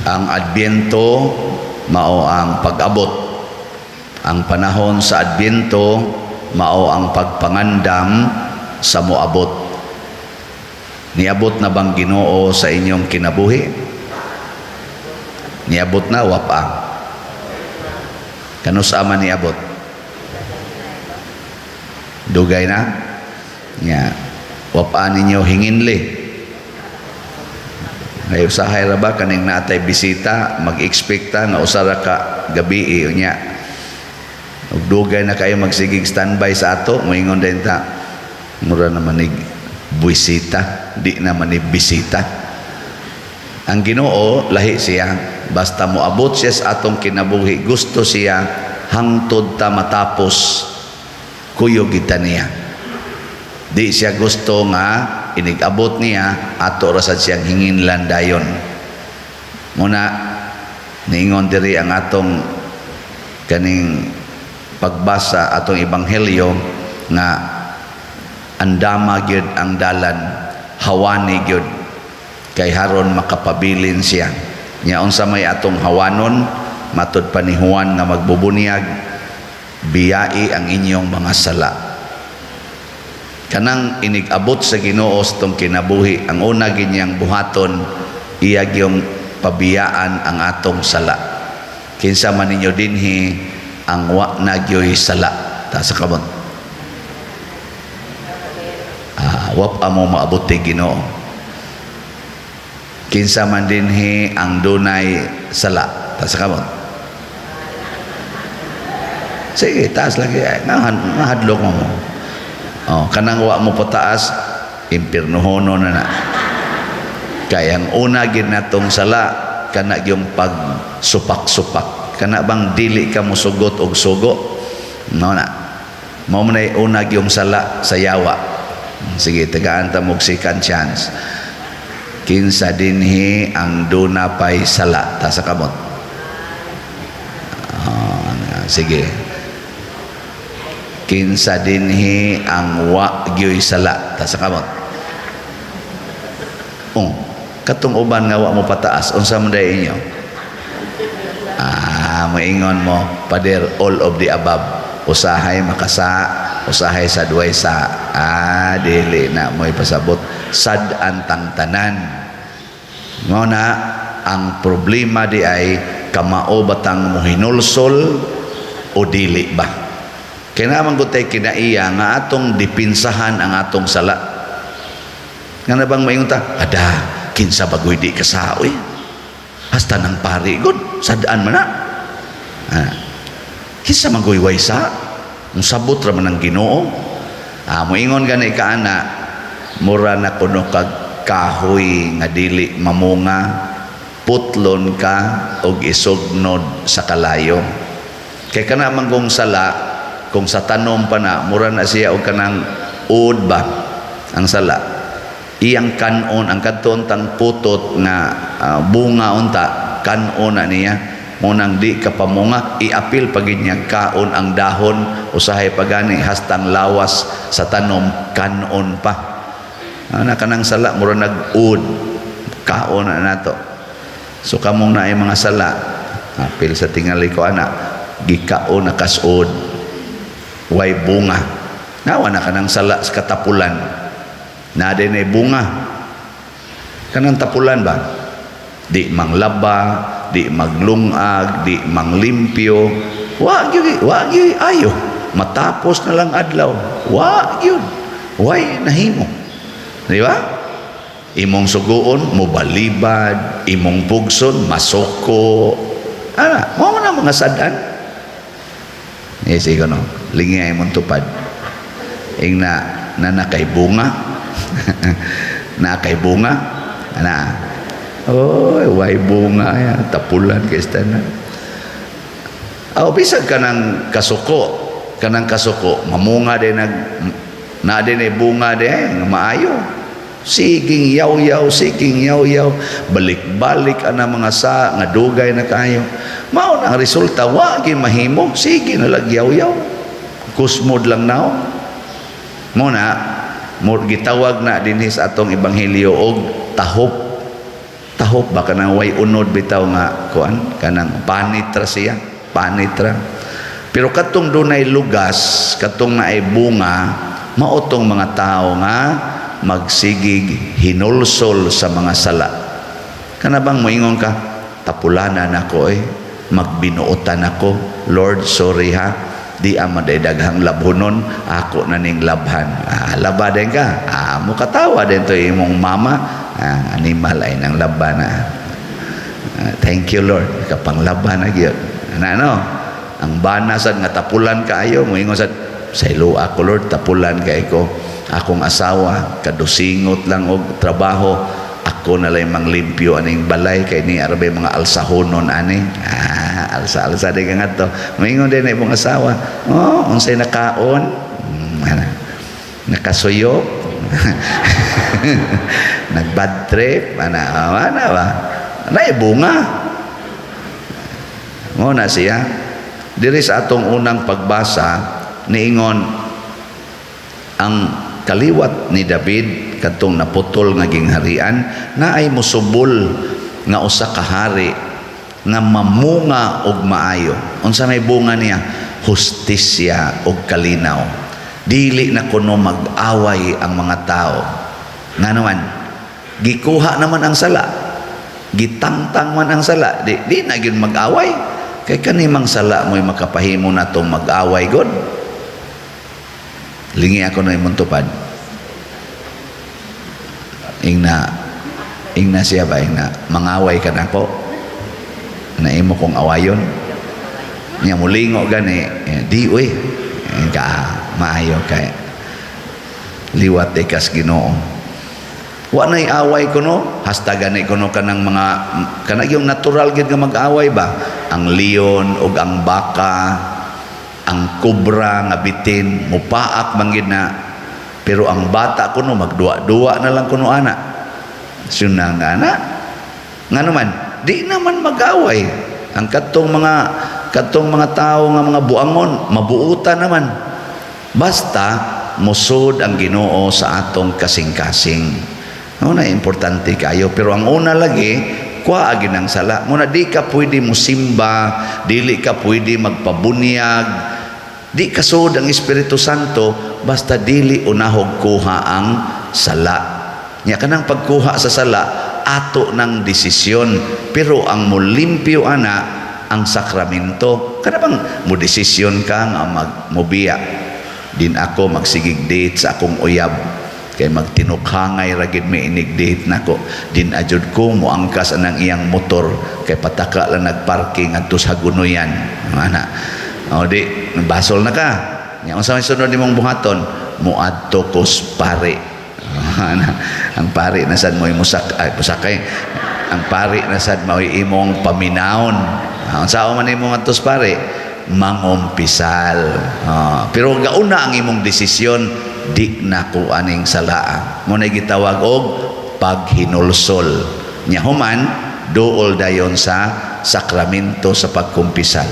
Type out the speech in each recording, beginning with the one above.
Ang Adbyento mao ang pag-abot. Ang panahon sa Adbyento mao ang pagpangandam sa moabot. Niabot na bang Ginoo sa inyong kinabuhi? Niabot na wa pa? Kanus-a man niabot? Dugay na? Nya. Wa pa ninyo hinginli. Ay, usahay ra ba kaning natay bisita, mag-expect ta nga usa ra ka gabi unya. Ug dugay na kayo magsigig standby sa ato, moingon din ta. Mura naman ni buisita, di naman ni bisita. Ang Ginoo lahi siya, basta moabot siya sa atong kinabuhi, gusto siya hangtod ta matapos kuyog kita niya. Di siya gusto nga inig-abot niya ato ra sad siyang hinginlan dayon. Muna niingon diri ang atong kaning pagbasa, atong ebanghelyo, nga andama gyud ang dalan, hawani gyud kay haron makapabilin siya. Nya unsa may atong hawanon? Matud pa ni Juan nga magbubunyag, "Biyai ang inyong mga sala." Kanang inig-abot sa Ginoo sa atong kinabuhi, ang una ginyang buhaton, iya gyung pabiyaan ang atong sala. Kinsa man ninyo dinhi ang wa na gyoy sala? Taas sa kamot. Ah, wa pa mo maabot ti Ginoo. Kinsa man dinhi ang dunay sala? Taas sa kamot. Sige, taas lagi. Ay, ngahadlok mo mo. Oh, kanang wa mo pataas, impirnohono na na. Kay ang una gid natong sala kana yung pagsupak-supak. Kana bang dili ka mosugot og sugo? No na. Mao man ay una gyung sala sa yawa. Sige, tagaan ta mo second chance. Kinsa dinhi ang duna pay sala? Taas sa kamot. Ah, sige. Kinsa dinhi ang wa gyoy sala? Taas sa kamot. Oh, katong uban nga wa mo pataas, unsa man day inyo? Ah, moingon mo, "Pader, all of the above. Usahay makasa, usahay sa duway sa." Ah, dili na mo'y pasabot. Sad-an tang tanan. Mao na ang problema di ay kamao batang mohinulsol o dili ba? Kaya naman ko tayo kinaiya nga atong dipinsahan ang atong sala. Nga na bang maingon ta, "Ada, kinsa bagoy di kasaoy? Hasta nang pari, god, sadaan man na. Ah, kinsa man goy way sa? Ang sabot ra man ang Ginoo." Ah, moingon gani ka ana, mura na kuno kag kahoy nga dili mamunga, putlon ka og isugnod sa kalayo. Kay kana man kung sala, kung sa tanom pa na, mura na siya og kanang uod ba ang sala. Iyang kanon ang kadton tang putot nga bunga unta, kanon na niya. Munang di ka pamunga, iapil pag niya kaon ang dahon, usahay pagani hastang lawas sa tanom kanon pa. Ana kanang sala mura nag-ud, kaon na nato. So kamong naay mga sala, apil sa tingali ko ana, gikaon na kasud, way bunga. Nawa na kanang sala sa katapulan. Na din ay bunga. Kanang tapulan ba? Di manglaba, di maglungag, di manglimpyo. Wa gyud, wa gyud ayo. Matapos na lang adlaw. Wa gyud. Way nahimo. Di ba? Imong suguon, mobalibad, imong pugson, masuko. Ana, mao na mga sadan. Eh, sige no, lingi ay mong tupad. Ing na, na kay bunga. Na kay bunga. Ana. Oy, way bunga ya, tapulan kay na. Aw, bisag kanang kasuko, mamunga din nag na din ay bunga din nga maayo. Siging yaw-yaw, siging yaw-yaw, balik-balik ana mga sa nga dugay na kayo. Mao na ang resulta, wa gyud mahimo, sige na lag yaw-yaw. Kusmod lang nao. Mo na, mo gitawag na dinhi sa atong ebanghelyo og tahop. Tahop ba, kanang way unod bitaw nga kuan, kanang panit ra siya, panit ra. Pero katong dunay lugas, katong naay bunga, mao tong mga tao nga magsigig hinulsol sa mga sala. Kana bang moingon ka, "Tapulanan ako eh, magbinuotan ako. Lord, sorry ha, di ama day daghang labhonon, ako na ning labhan." Ah, laba din ka. Ah, mukatawa din to imong mama. Ah, animal ay nang laba na. Ah, thank you, Lord, kapanglaba na gyud. Ana, no? Ang bana sad nga tapulan kaayo, moingon sad, "Sayloa ako, Lord, tapulan kay ko. Akong asawa kadusingot lang og trabaho, ako na lang manglimpyo aning balay kay ni arbay mga alsahonon ani." Ah, alsa-alsa di ka ngadto. Moingon din na imong asawa, "Oh, unsay nakaon?" Ana. Nakasuyop, nag bad trip ana, ana ba, nay bunga mo na siya. Diri sa atong unang pagbasa, niingon ang kaliwat ni David, kadtong naputol nga gingharian, naay musubol nga usa ka hari nga mamunga og maayo. Unsa may bunga niya? Hustisya og kalinaw. Dili na kuno mag-away ang mga tao. Nga naman, gikuha naman ang sala, gitangtang man ang sala, di na gyud mag-away, kay kani mang sala mo'y makapahimo natong mag-away god. Lingi ako na imong tupad. Ingna, ingna siya ba, ingna, "Mangaway ka nako, na imo kong awayon." Niya mulingo gani, eh, di uy, eh, ka maayo kay liwat ikas Ginoo. Wa nay away kuno, hasta gani kuno kanang mga kanang yung natural gid nga mag-away ba, ang leon ug ang baka, ang kobra nga bitin, mupaak man gid na. Pero ang bata kuno magduwa-duwa na lang kuno ana. Suna nga ana. Nga naman, di naman mag-away. Ang katong mga tao nga mga buangon, mabuutan naman. Basta musod ang Ginoo sa atong kasing-kasing. Mao na importante kayo. Pero ang una lagi, kuha agi ng sala. Muna di ka pwede musimba, dili ka pwede magpabunyag, di ka sud ang Espiritu Santo basta dili unahog kuha ang sala. Nya kanang pagkuha sa sala, ato ng desisyon. Pero ang mulimpyo ana ang sakramento. Kana bang mo desisyon ka nga mag mobiya. "Din ako magsigig date sa akong uyab kay magtinukhangay ra gid mi inig date nako. Din ajud ko moangkas anang iyang motor kay pataka lang nagparking adto sa Hagunoyan." Ana. O di basol na ka. Nya unsa may sunod nimong buhaton? "Moadto ko sa pare." Ana, ang pare na sad mo'y musak ay musakay. Ang pare na sad mo'y imong paminawon. Ah, unsa man imong adto sa pare? Mangumpisal. Ah, pero gauna ang imong desisyon, "Di na ko aning salaa." Mo na gitawag og paghinulsol. Nya human duol dayon sa sakramento sa pagkumpisal.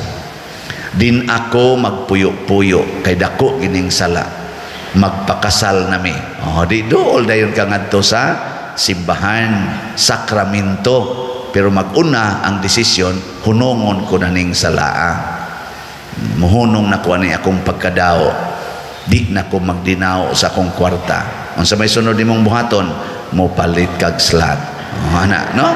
"Din ako magpuyo-puyo kay dako gining sala. Magpakasal nami." Oh, di duol dayon ka ngadto sa simbahan, sakramento. Pero maguna ang desisyon, "Hunongon ko na ning salaa. Muhunong na ko ani akong pagkadawo. Di na ko magdinaw sa akong kwarta." Unsa may sunod nimong buhaton? Mo palit kag slot. Oh, ana, no?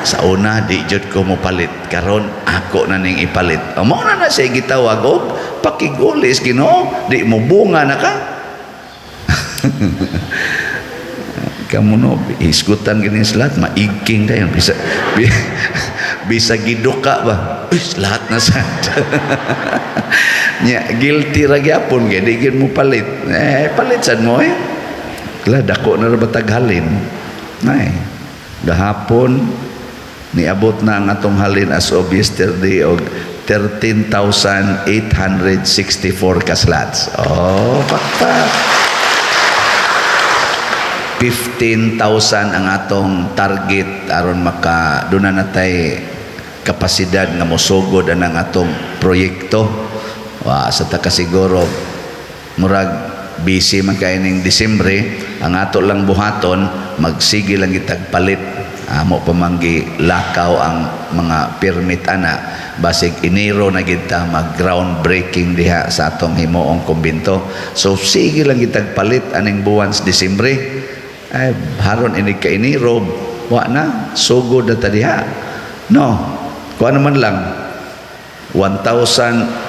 "Sa una di jud ko mo palit, karon ako na ning ipalit." O, mao na na siya gitawag og pakigulis Ginoo, di mo bunga na ka. Kamo no, isgutan gini slot, maigking dayon bisa bisa giduka ba. Uy, lahat na sad. Nya guilty ra gyapon kay di gyud mo palit. Eh, palit sad mo eh. Kla dako na ra batag halin. Nay. Gahapon niabot na ang atong halin as of yesterday og 13,864 ka slots. Oh, pakpak. 15,000 ang atong target aron maka duna na tay kapasidad nga mosugod anang atong proyekto. Wa sa ta kasiguro, murag busy man kay ning Disyembre. Ang ato lang buhaton, magsige lang kitag palit. Amo pa man gilakaw ang mga permit ana, basig Enero na gid ta mag ground breaking diha sa atong himuong kumbento. So sige lang gitag palit aning buwan sa Disyembre, ay haron inig ka Enero wa na, sugod na ta diha, no? Kuha naman lang 1,000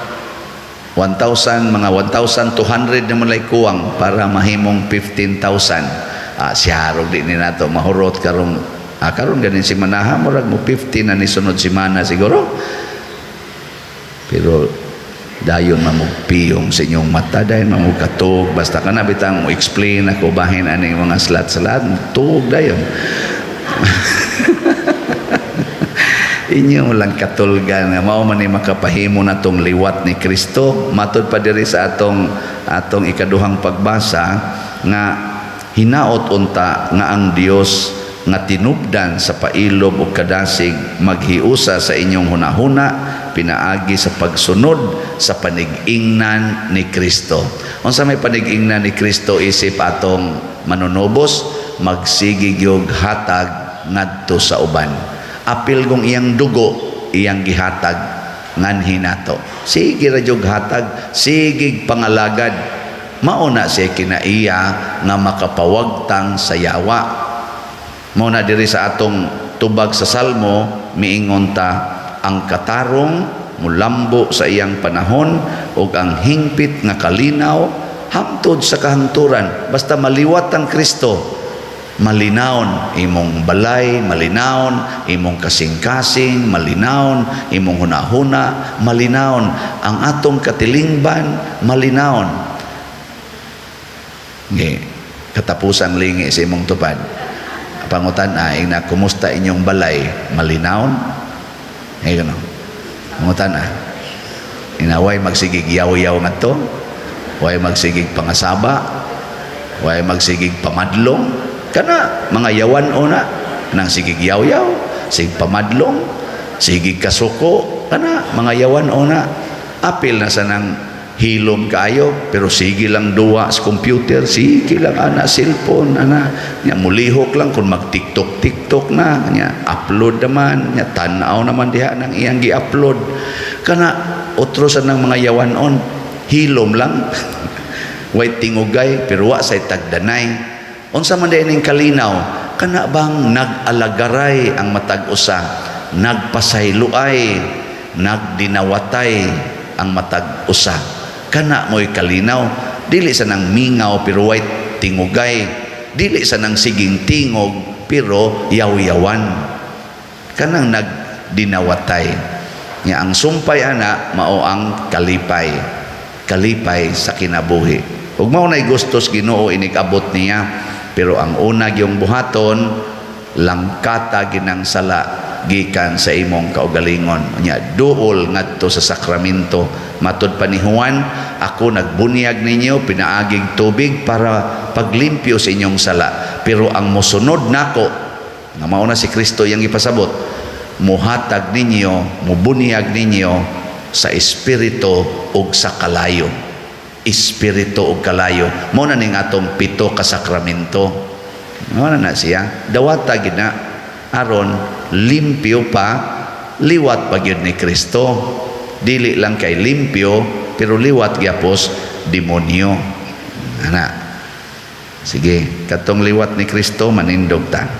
1,000, mga 1,200 naman lay kuwang para mahimong 15,000. Ah, siya di ni nato mahurot karong karon ganin si Manaha, murag mo 15 na ni sunod semana siguro. Pero dayon mamugpiyong sa inyong mata, dayon mamugkatug, basta ka na bitang mo explain ako bahin aning mga salat-salat, tuog dayon inyo lang katulgan nga mao man ni makapahimo natong liwat ni Kristo. Matod pa diri sa atong atong ikaduhang pagbasa nga hinaot unta nga ang Dios nga tinubdan sa pailob ug kadasig maghiusa sa inyong hunahuna pinaagi sa pagsunod sa panig-ingnan ni Kristo. Unsa may panig-ingnan ni Kristo isip atong manunubos? Magsige gyud hatag ngadto sa uban. Apil kung iyang dugo iyang gihatag nganhi nato. Sige ra jud hatag, sige pangalagad. Mao na siya kinaiya nga makapawagtang sa yawa. Mao na diri sa atong tubag sa Salmo, miingon ta, ang katarong mulambo sa iyang panahon ug ang hingpit nga kalinaw hamtod sa kahangturan. Basta maliwat ang Kristo, malinawon imong balay, malinawon imong kasing-kasing, malinawon imong hunahuna, malinawon ang atong katilingban, malinawon. Nge, katapusang lingi sa imong tupad. Pangutan ay na, kumusta inyong balay? Malinawon? Ay gano. Pangutan ah. Inaway magsigig yaw-yaw ngadto, way magsigig pangasaba, way magsigig pamadlong. Kana mga yawan ona nang sigig yaw-yaw, sig pamadlong, sigig kasuko, kana mga yawan ona. Apil na sa nang hilom kaayo pero sige lang duwa sa computer, sige lang ana cellphone ana nya, mulihok lang kung mag TikTok TikTok na nya, upload naman nya, tan-aw naman diha nang iyang gi-upload. Kana otro sa nang mga yawanon, hilom lang, way tingugay pero wa say tagdanay. Unsa man diay ning kalinaw? Kana bang nag-alagaray ang matag usa, nagpasayloay, nagdinawatay ang matag usa, kana mo'y kalinaw. Dili sa nang mingaw pero way tingugay, dili sa nang siging tingog pero yaw-yawan. Kanang nagdinawatay nya, ang sumpay ana mao ang kalipay, kalipay sa kinabuhi. Ug mao nay gustos Ginoo inig-abot niya. Pero ang una gyung buhaton, langkata ginang sala gikan sa imong kaugalingon nya, duol ngadto sa sakramento. Matud pa ni Juan, "Ako nagbunyag ninyo pinaagig tubig para paglimpyo sa inyong sala, pero ang mosunod nako," nga mao na si Kristo iyang ipasabot, "muhatag ninyo, mubunyag ninyo sa espiritu ug sa kalayo." Espiritu ug kalayo, mao na ning atong pito ka sakramento. Mao na na siya, dawata gid na aron limpyo pa, liwat pa gyud ni Kristo. Dili lang kay limpyo pero liwat gyapos demonyo ana. Sige, katong liwat ni Kristo, manindog ta.